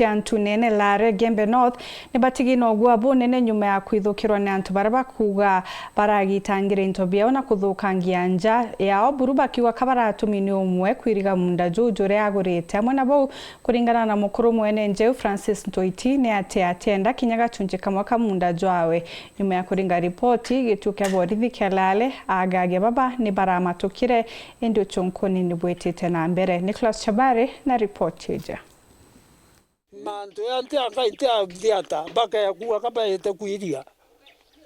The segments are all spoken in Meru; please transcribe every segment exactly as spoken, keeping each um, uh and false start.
Antu nene Lare, Gembe North, ni batigi na ugua bunene nyuma ya kwithukirwa ni antu baria bakuuga baragitangire into biao na kuthukangia nja yao, buru bakiuga ka baratumi ni umwe kwiriga munda juju uria agurite. Amwe na bau, kuringana na mukuru mwene njeu Francis Ntoiti, ni ati atienda kinya gachunchi kamwe ka munda jwawe. Nyuma ya kuringa ripoti, gituo kia borithi kia Lare, agagia baba ni baramatukire, indi uchunkuni ni bwitite na mbere. Nicholas Chabari na ripoti iji. Mantu ya nti a Ngai nti a thiata, bakea kuuga ka baite kwiria.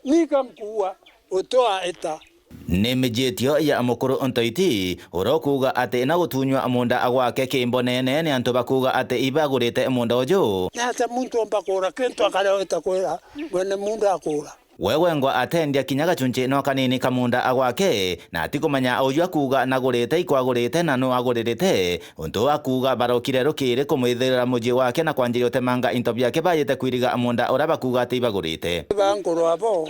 Nika nkuuga, utwaa ita. Ni mijitio ya mukuru Ntoiti, uria ukuuga ati na gutunywa munda gwake kimbo nene ni antu bakuuga ati ibagurite munda uju. Ni atia muntu omba kuura kintu akareeta kwira mwene munda akuura? We wengwa atendia kinya gachunchi no kanini ka munda gwake, na atikumenya uju akuuga nagurite ikwagurite na nu aguririte. Untu akuuga barokire rukiri kumwithirira mucii wake na kwanjiria utemanga into biake bajite kwiriga munda uria bakuuga ati ibagurite. Ba nkuru abo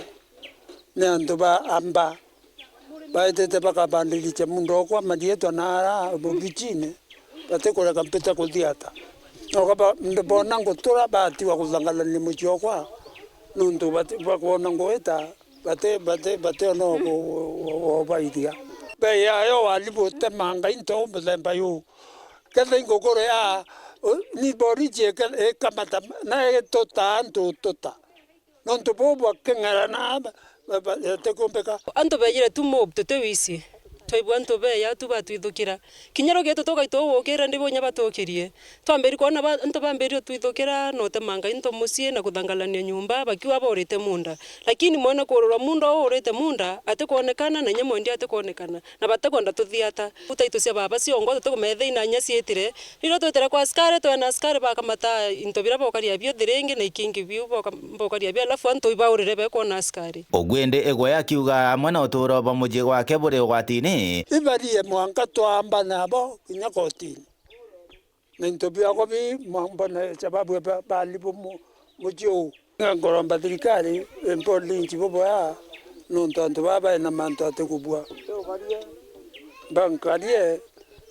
ni antu ba amba. Baitite bakabandiricia munda okwa mariitwa na ara obichine, batikureka mpita kuthiata. Noka ba-, nd-, boona ngutura, batigwa kuthangalania mucii okwa, nontu bati-, bakwona nguita, bati-, bati-, bationa o-, o-, o-, obairia. Bei yayo wali butemanga into muthemba yu. Ketha ingukuru ya, u-, ni boriji ike-, ikamata, na ituta antu ututa. Nontu buu bwaking'erana ba-, ba-, batikumbika. Antu beejire tu mob, tuti wisi. Twaigua antu beeja tu batwithukira. Kinya rugiitu tugaitwa uu uukire ndi bunya batukirie. Twambiri kwona ba-, antu bambiri utwithukira na utemanga into mucii na kuthangalania nyumba, bakiuga baurite munda. Lakini mwene kuururwa munda uu uurite munda, atikwonekana, na inya mwendia atikwonekana. Na batikwenda tuthiata. Utaitu cia baba ciongwa tutikumeethia ina inya ciitire. Riria twitire kwa askari, twena askari bakamata into biria bokaria bio thiringi na ikingi biu boka-, bokaria bio, alafu antu ibaurire bekwona askari. Ugwindi igwe akiuga amwe na uturo bwa mucii gwake buri ugwatini. Ibarie mwanka twamba nabo kinya kotini. Na into biakwa bi mwa-, mbona sababu ya ba-, balibu mu-, mucii uu. Ngoromba thirikari impe ulinzi bubuya, nontu antu baa baina mantu atikubua. Bankarie,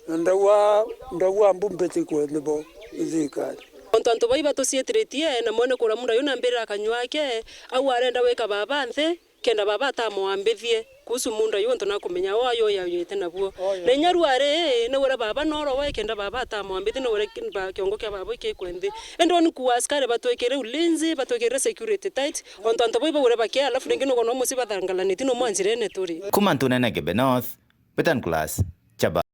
na ndauga, ndauga mbu mbitikwe nibo ni thirikari. Nontu antu bai batuciitiritie, na mwene kura munda yu nambirira kanyua ake, au arenda wika baba nthi, kenda baba atamwambithie kuhusu munda yu, ontu nakumenya o ayo yayite nabuo. Na inya riu ari, ni wira baba noro we, kenda baba atamwambithie, ni wira ki-, ba-, kiongo kia baba ikikwe nthi. Indi ni kuuga askari batwikire ulinzi, batwikire security tight, ontu antu bau ibaure bakia, alafu ringi nukwona mucii bathangalaniti no mwa njirene turi. Kuma Ntunene Gembe North, Betan Class, Chaba.